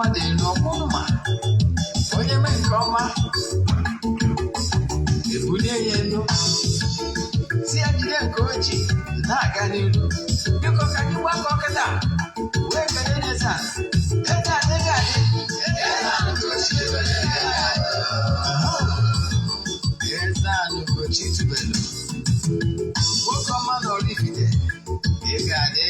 Mmadụ elu ọkwụ mma, onye mee nke ọma, ebulie ya elu, si ya jide nke o ji na-aga n'iru. Biko, ka anyị gbakọ kịta wee kelee eze ala. Eze adịghị adị. Eze Eze-Ana Ugochi tubelu, nwoke ọma na Oraifite, ị ga-adị.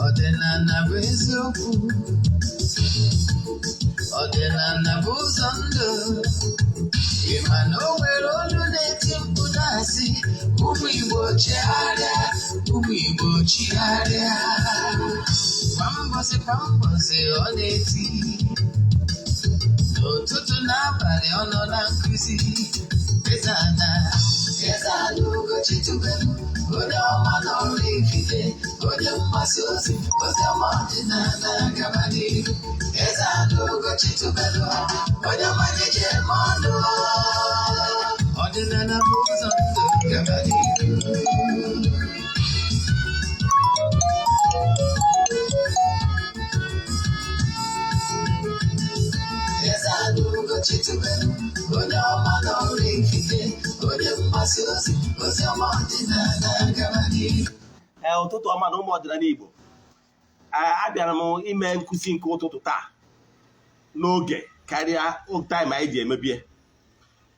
Ọdịnala bụ eziokwu, ọdịnala bụ ụzọ ndụ. Ị ma na o nwere olu na-eti mkpu na-asị, "Ụmụ Igbo, chegharịa, ụmụ Igbo, chigharịa." Kwa mbọsị kwa mbọsị ọ na-eti, n'ụtụtụ n'abalị ọ nọ na nkụzi. Eze-Ana, Eze-Ana Ugochi tubelu, onye ọma na Oraifite, onye mgbasa ozi ozi ọma ọdịnala, gaba n'ihu. Eze-Ana Ugochi tubelu, onye ọma na-eji eme ọnụ. Ọdịnala bụ ụzọ ndụ, gaba n'ihu. Eze-Ana Ugochi tubelu, onye ọma na Oraifite, onye mgbasa ozi ozi ọma ọdịnala, gaba n'ihu. Ee, ụtụtụ ọma na ụmụ ọdịnala Igbo. Ee, abịara m ime nkụzi nke ụtụtụ taa n'oge karịa time anyị ji emebie.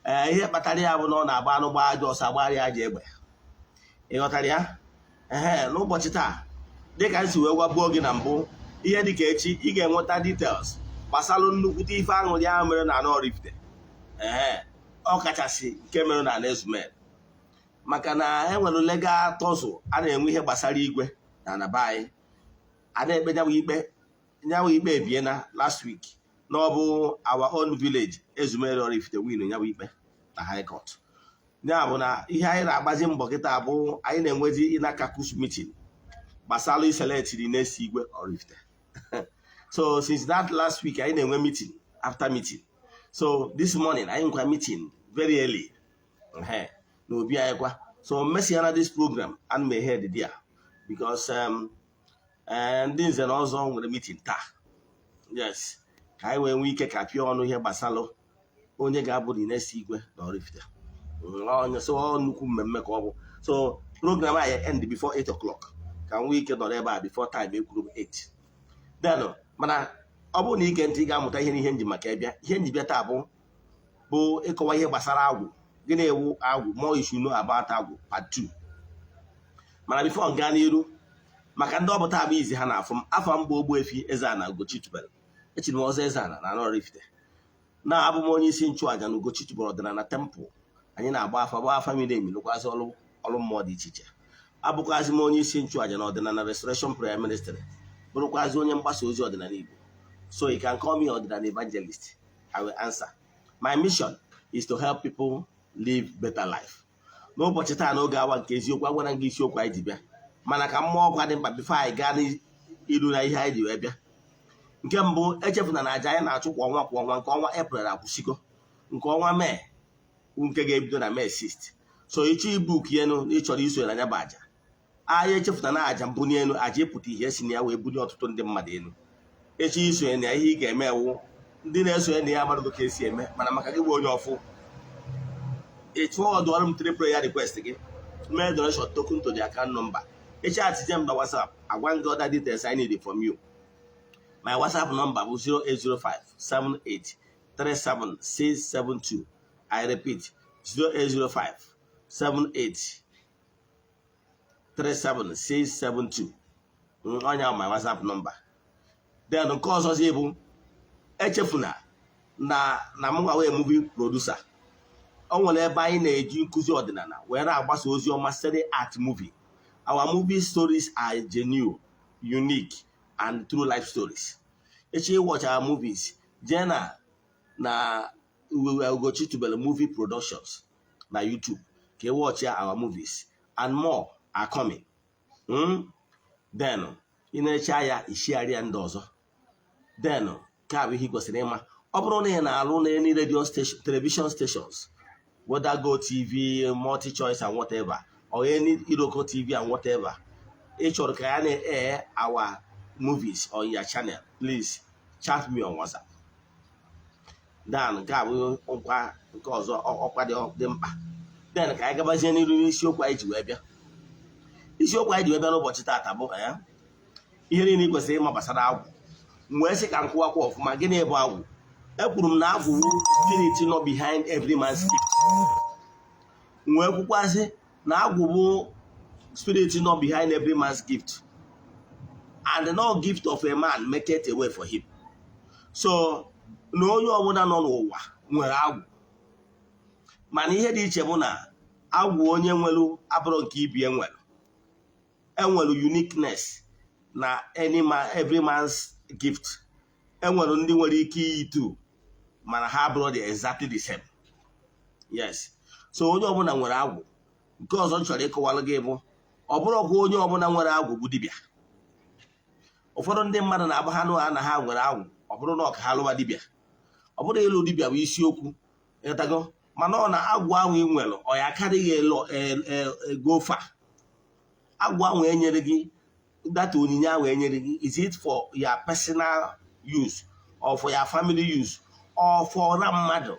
Ee, ihe kpatara ya bụ na ọ na-agba anụ gbaa ajọ ọsọ, agbara ya ji egbe. Ị ghọtara ya? Ee, n'ụbọchị taa, dịka m si wee gwabuo gị na mbụ, ihe dịka echi ị ga-enweta details gbasara nnukwute ife aṅụrị ahụ mere na Oraifite, ee, ọ kachasị nke mere na Ezumel, maka na e nwere legal tussle a na-enwe ihe gbasara igwe na anaba anyị a na-ekpe nyanwụ ikpe. Nyanwụ ikpe ebie na last week na ọ bụ our own village, Ezumeri Oraifite, win nyanwụ ikpe na high court. Ya bụ na ihe anyị na-agbazi mbọ kịta bụ anyị na-enwezi inner caucus meeting gbasara iselectiri na-esi igwe Oraifite. So since that last week, anyị na-enwe meeting after meeting. So this morning anyị nkwa meeting very early na obi anyị kwa. So mmesiana this program and may head there because ndị nze na ọzọ nwere meeting taa. Yes, ka anyị wee nwee ike ka pịa ọnụ ihe gbasara onye ga-abụ the next igwe na Oraifite. Onye so ọ nnukwu mmemme ka ọ bụ. So program anyị end before 8 o'clock ka nwee ike nọrọ ebe a before time ekwuru 8. Then mana ọ bụrụ na ige ntị, ị ga-amụta ihe n'ihe nji maka ịbịa. Ihe nji bịa taa bụ ịkọwa ihe gbasara agwụ. Gịnị ewu agwụ? More you should know about agwụ, part 2. Mana before m gaa n'iru, maka ndị ọbụta abụ izi ha na-afụ m, afọ mbụ Ogbuefi Eze-Ana Ugochi tubelu, echiri m ọzọ Eze-Ana na Oraifite, na abụ m onye isi nchụaja na Ugochi tubelu ọdịnala temple. Anyị na-agba afa, gba afa miri emi, lụkwazị ọrụ ọrụ mmụọ dị iche iche. Abụkwazị m onye isi nchụaja na ọdịnala Restoration Prayer Ministry, bụrụkwazị onye mgbasa ozi ọdịnala Igbo. So you can call me ọdịnala evangelist, I will answer. My mission is to help people live better life. N'ụbọchị taa, n'oge awa nke eziokwu, agwara m gị isiokwu anyị ji bịa, mana ka mmụọ ọkwa dị mkpa before anyị gaa n'iru na ihe anyị ji wee bịa. Nke mbụ, echefuna na aja anyị na-achụ kwa ọnwa kwa ọnwa, nke ọnwa April akwụsịgo, nke ọnwa Mee nke ga-ebido na Mee 6. So ịchọ ibook enu na ịchọrọ isonye na ya bụ aja anyị, echefuna na aja mbunye elu, aja ịpụta ihe si na ya wee bulie ọtụtụ ndị mmadụ elu. Echi isonye na ya, ihe ị ga-eme ewu, ndị na-esonye na ya amadụgo ka esi eme, mana maka gị bụ onye ọfụ, ị chụọ ọdụọrụ m three prayer request gị, mee donation token to the account number. Echi atije m na WhatsApp, agwa gị other details I need from you. My WhatsApp number bụ 0805 78 37672. I repeat, 0805 78 37672. Onye ahụ my WhatsApp number. Then nke ọzọzi bụ, echefuna na m nwa wee movie producer. O nwere ebe anyị na-eji nkụzi ọdịnala wee na-agbasa ozi ọma steady art movie. Our movie stories are genuine, unique and true life stories. Echi watch our movies, jee na Ugochi Tubelu Movie Productions na YouTube ka ị watch our movies, and more are coming. Then ị na-eche ya ishigharịa ndị ọzọ. Then Nke a bụ ihe ị kwesịrị ịma. Ọ bụrụ na ị na-alụ na any radio station, television stations, whether Go TV, Multi Choice and whatever, or any Iroko TV and whatever, ị chọrọ ka ya na-air our movies on your channel, please chat me on WhatsApp. Then nke a bụ nkwa nke ọzọ, ọkwa dị mkpa. Then ka anyị gabazie n'iru n'isiokwu anyị ji wee bịa. Isiokwu anyị ji wee bịa n'ụbọchị taata bụ ihe niile ị kwesịrị ịma gbasara agwụ. M wee sị ka m kwụwakwa ọfụma, gịnị bụ agwụ? Ekwuru m na agwụ wụ spirit nọ behind every man's gift. M wee kwukwasị na agwụ bụ spirit nọ behind every man's gift, and no gift of a man make it a way for him. So na onye ọbụla nọ n'ụwa nwere agwụ, mana ihe dị iche bụ na agwụ onye nwere abụrụ nke ibie nwere. Enwere uniqueness na any man, every man's gift. Enwere ndị nwere ike iyi tu, mana ha abụrụ the exactly the same. Yes, so onye ọbụla nwere agwụ. Nke ọzọ m chọrọ ịkọwalụ gị bụ, ọ bụrụkwa onye ọbụla nwere agwụ bụ dibịa. Ụfọdụ ndị mmadụ na-abụ ha nụ na ha nwere agwụ, ọ bụrụ na ọ ka ha lụwa dibịa. Ọ bụrụ ịlụ dibịa bụ isiokwu, ịghọtago? Mana ọ na agwụ ahụ ị nwere, ọ ya akarịghị ego fa agwụ ahụ enyere gị, data onyinye ahụ enyere gị, is it for your personal use or for your family use or for na mmadụ?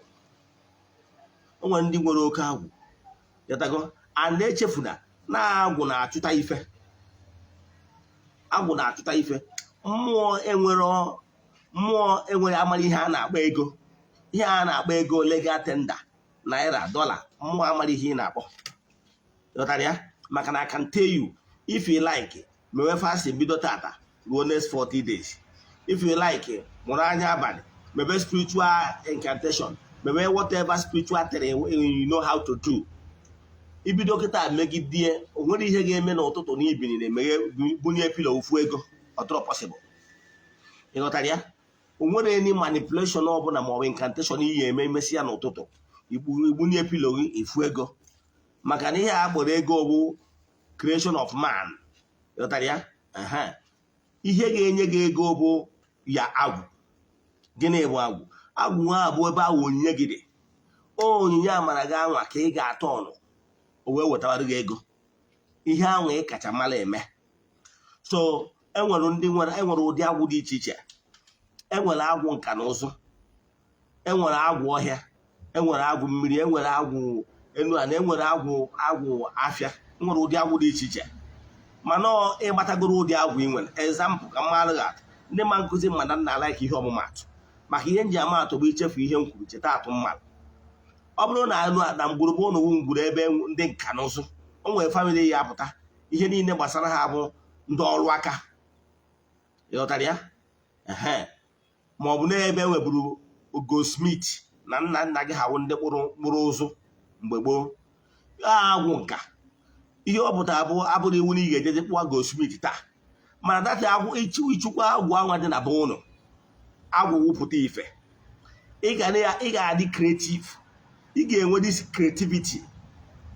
O nwere ndị nwere oke agwụ, ịghọtago? And echefuna na agwụ na-achụta ife. Agwụ na-achụta ife. Mmụọ enwere, mmụọ enwere amara ihe a na-akpọ ego, ihe a na-akpọ ego, legal tender, naira, dollar. Mmụọ amara ihe ị na-akpọ, ghọtara ya? Maka na I can tell you, if you like, mewe fasting bido tata ruo next 40 days. If you like, mụrụ anya abalị, mebe spiritual incantation, mebe whatever spiritual thing you know how to do. Ibido kịta megidie, o nwere ihe ga-eme n'ụtụtụ na ibini na-emeghe bunye pillow ofu ego? Ọtụrụ possible, ị ghọtara ya? O nwere any manipulation ọbụla ma ọ bụ incantation iyi eme, imesi ya n'ụtụtụ, igbunye pillow gị, efu ego. Maka na ihe a kpọrọ ego bụ creation of man, ghọtara ya? Ehe. Ihe ga-enye gị ego bụ ya agwụ. Gịnị bụ agwụ? Agwụ nwa bụ ebe ahụ onyinye gị dị. Onyinye amara gị anwa ka ị ga-atọ ọnụ, o wee wetara gị ego, ihe ahụ ị kacha mara eme. So enwere ndị nwere, enwere ụdị agwụ dị iche iche. Enwere agwụ nka na ụzụ, enwere agwụ ọhịa, enwere agwụ mmiri, enwere agwụ enu ana, enwere agwụ afịa, enwere ụdị agwụ dị iche iche. Mana ịgbatagoro ụdị agwụ ị nwere. Example, ka mmadụ ga-atụ ndị ma nkụzi mmadụ nna like ihe ọmụmatụ, maka ihe nji ama atụ bụ ichefu ihe m kwuru, cheta atụ mmadụ. Ọ bụrụ na anụ na mgburugburu ụnụ wụ ngwuru ebe ndị nka na ụzụ, o nwere family ya apụta, ihe niile gbasara ha bụ ndị ọrụ aka, ịghọtara ya? Ehe. Ma ọ bụ n'ebe e nweburu goldsmith na nna nna gị, ha wụ ndị kpụrụ ụzụ mgbe gboo, agwụ nka. Ihe ọ pụtara bụ abụrụ iwu na ị ga-ejeje kpụwa goldsmith taa, mana data agwụ ịchụkwa agwụ anwa dị na be ụnụ, agwụ wụpụta ife, ị ga-adị creative, ị ga-enwe this creativity.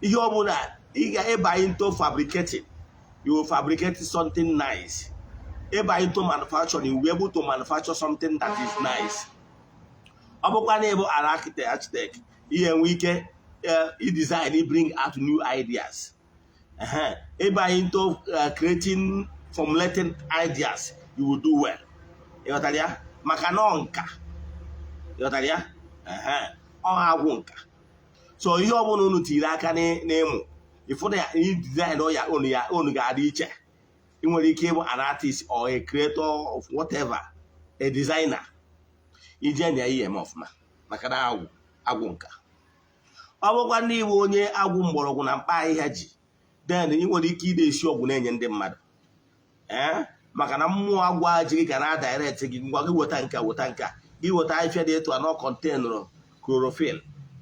Ihe ọ bụla ị ga-ịba into fabricating, you will fabricate something nice. Ịba into manufacturing, you will be able to manufacture something that is nice. Ọ bụkwa na ịbụ an architect, ihe enwe ike i design, bring out new ideas. Ịba into creating, formulating ideas, you will do well. Ịghọtara ya? Maka na ọ nka, ịghọtara ya? Ọ agwụ nka. So ihe ọbụla unu tiri aka n'ịmụ, ịfụ na design ya unu, ya unu ga-adị iche. Ị nwere ike ịbụ an artist or a creator of whatever, a designer. Ije na ya ihe eme ọfụma, maka na agwụ nka. Ọ bụkwa ndị Igbo, onye agwụ mgbọrọgwụ na mkpa ahịhịa ji, then ị nwere ike ide esi ọgwụ na-enye ndị mmadụ, ee, maka na mmụọ agwụ aji gị ga na direct gị. Ngwa, gị weta nka, weta nka, gị weta ahịfịa dị etu a na containụrụ chlorophyll,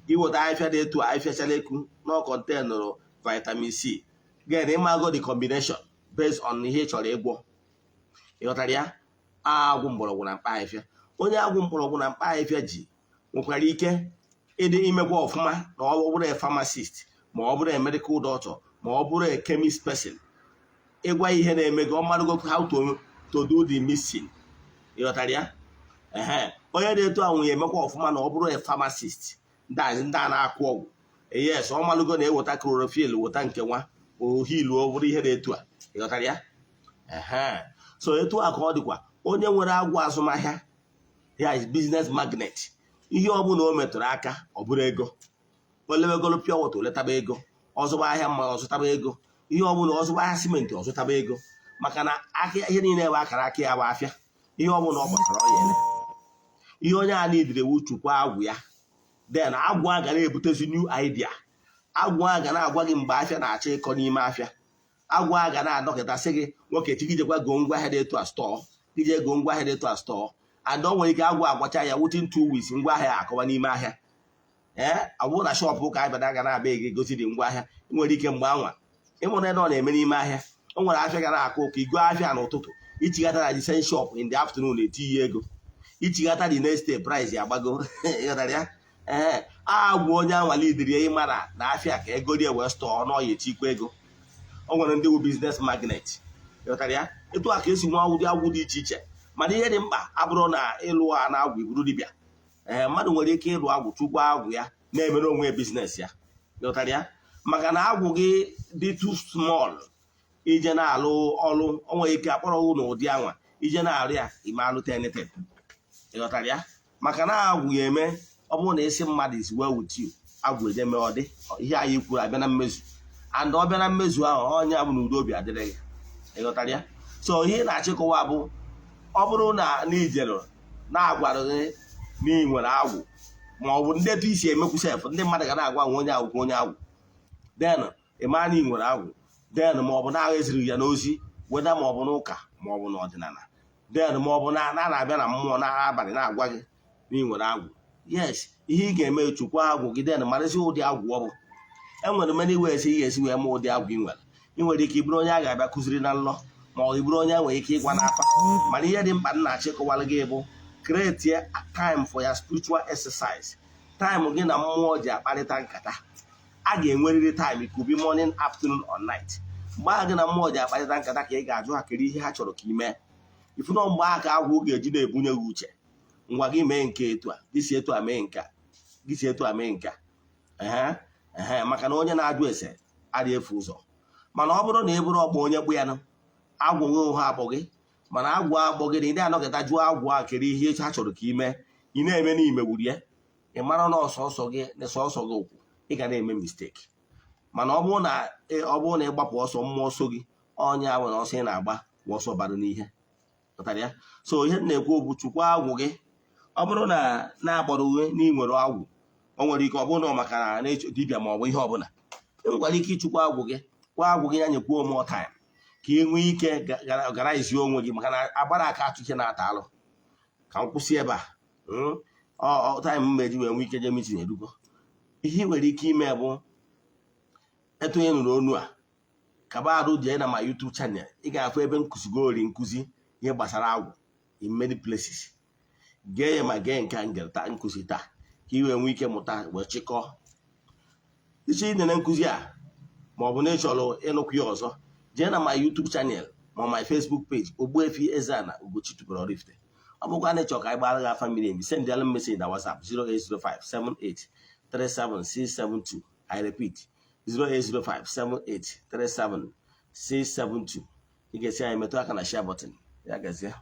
gị weta ahịfịa dị etu a, ahịfịa chara eku na containụrụ vitamin C. Then ịmago the combination based on ihe ị chọrọ ịgwọ, ịghọtara ya? Agwụ mgbọrọgwụ na mkpa ahịfịa. Onye agwụ mgbọrọgwụ na mkpa ahịfịa ji nwekwara ike ịdị imekwa ọfụma na ọ bụrụ a pharmacist, ma ọ bụrụ a medical doctor, ma ọ bụrụ a chemist person. Ịgwa ihe na-eme gị, ọ marụgo how to do the mixing, ịghọtara ya? Ehe, onye dị etu ahụ ya emekwa ọfụma na ọ bụrụ a pharmacist, ndị a na-akụ ọgwụ. Yes, ọ malụgo na-eweta chlorophyll, weta nke nwa ohilu, ọ bụrụ ihe dị etu a. Ịghọtara ya? Ehe, so etu a ka ọ dịkwa onye nwere agwụ azụmahịa ya, is business magnet. Ihe ọ bụla o metụrụ aka, ọ bụrụ ego. O lewegolo pure water, oletaba ego. Ọzụba ahịa mma, ọzụtaba ego. Ihe ọ bụla, ọzụba ahịa simenti, ọzụtaba ego, maka na aka ihe niile bụ akara aka ya bụ afịa. Ihe ọ bụla ọ gbasara, ọ ya ele. Ihe onye a niidire wu chukwa agwụ ya. Then agwụ a ga na-ebutezi new idea. Agwụ a ga na-agwa gị mgbe afịa na-achọ ịkọ n'ime afịa. Agwụ a ga na-adọkịta sị gị, "Nwoke, chigijekwa goo ngwa ahịa dị etu a store, ije goo ngwa ahịa dị etu a store." And o nwere ike agwụ agwacha ya, within 2 weeks ngwa ahịa akọwa n'ime ahịa. Ee, ọ bụrụ na shop ụka anyị bịara ga na-abịa ego egosi dị ngwa ahịa, ị nwere ike mgbe anwa ịmụrụ ebe ọ na-eme n'ime ahịa. O nwere afịa ga na-akụ ụka, igo afịa n'ụtụtụ, ichighata na the same shop in the afternoon, etinye ego. Ichighata the next day, price ya agbago. Ịghọtara ya? Ee, agwụ onye anwa lidiri ya ịmara na afịa ka ego rie wee store ọnụ ọya, etikwa ego. O nwere ndị bụ business magnet. Ịghọtara ya? Etu a ka esi nwa ụdị agwụ dị iche iche. Mana ihe dị mkpa abụrụ na ịlụ a na agwụ iburu dibịa. Ee, mmadụ nwere ike ịlụ agwụ, chukwa agwụ ya, na-emere onwe business ya. Ịghọtara ya? Maka na agwụ gị dị too small ije na-alụ ọrụ, o nwere ike akpọrọ ụlọ ụdị anwa ije na-arụ ya, ime alụta anything. Ịghọtara ya? Maka na agwụ ya eme, ọ bụrụ na isi mmadụ is well with you, agwụ eje mee ọ dị ihe anyị kwuru abịa na mmezu. And ọ bịa na mmezu ahụ, onye bụ na udo obi adịrị gị. Ịghọtara ya? So ihe ị na-achịkọwa bụ, ọ bụrụ na n'ijere na-agwara gị na ị nwere agwụ, ma ọ bụ ndị etu isi emekwu sef, ndị mmadụ ga na-agwa nwe onye agwụ ka onye agwụ, then ị mara na ị nwere agwụ. Then ma ọ bụ na agha eziri ya n'ozi weda, ma ọ bụ n'ụka, ma ọ bụ n'ọdịnala, then ma ọ bụ na na-abịa na mmụọ n'abalị na-agwa gị na ị nwere agwụ. Yes, ihe ị ga-eme, chukwa agwụ gị, then marụzi ụdị agwụ ọ bụ. E nwere many ways ị ga-esi wee ma ụdị agwụ ị nwere. Ị nwere ike ịbụrụ onye a ga-abịa kụziri na nlọ, ma ọ bụrụ onye nwere ike ịgwa n'afa. Mana ihe dị mkpa m na-achịkọwara gị bụ create time for your spiritual exercise, time gị na mmụọ ji akparịta nkata. A ga-enwerịrị time. It could be morning, afternoon or night. Mgbe ahụ gị na mmụọ ji akparịta nkata ka ị ga-ajụ ha kedu ihe ha chọrọ ka ị mee. Ifunọ mgbe ahụ ka agwụ ga-eji na-ebunye gị uche, ngwa gị mee nke etu a, gị si etu a mee nke a, gị si etu a mee nke a. Ehe ehe, maka na onye na-ajụ ese adịghị efu ụzọ. Mana ọ bụrụ na ị bụrụ ọkpọ onye kpụ ya nụ agwụ nwe ụha akpọ gị, mana agwụ akpọ gị na ịdị anọkịta jụọ agwụ a kedu ihe ha chọrọ ka ị mee, ị na-eme na imegburu ya, ị mara na ọsọsọ gị na sọsọ gị okwu, ị ga na-eme mistake. Mana ọ bụrụ na ị gbapụ ọsọ mmụọ so gị, onye ahụ na ọsọ ị na-agba bụ ọsọ bara n'ihe. Pụtara ya. So ihe m na-ekwu bụ chukwa agwụ gị. Ọ bụrụ na na-agbara uwe na ị nwere agwụ, o nwere ike ọ bụrụ na ọ maka na na-echo dibịa ma ọ bụ ihe ọbụla, ị nwekwara ike ịchụkwa agwụ gị, kwa agwụ gị ya nyekwuo more time ka ị nwee ike gara ezi onwe gị, maka na agbara aka atụ ihe na-ata alụ. Ka m kwụsị ebe a. Ọ time m meji wee nwee ike jee meeting erugo. Ihe ị nwere ike ime bụ etu onye nụrụ onu a, kaba arụ jee na ma YouTube channel, ị ga-afụ ebe nkụzigori nkụzi ihe gbasara agwụ in many places. Gee ya ma gee nke a ngere taa, nkụzi taa, ka ị wee nwee ike mụta wee chịkọọ iche inene nkụzi a. Ma ọ bụ na ị chọrọ ịnụkwu ya ọzọ, jee na my YouTube channel ma my Facebook page, Ogbuefi Eze-Ana Ugochi tubelu Oraifite. Ọ bụkwa na ịchọ ka anyị gbara gị afa miri emi, send alụ message na WhatsApp 08057837672. I repeat, 08057837672. Ị ga-esi anyị metụ aka na share button ya. Gazie.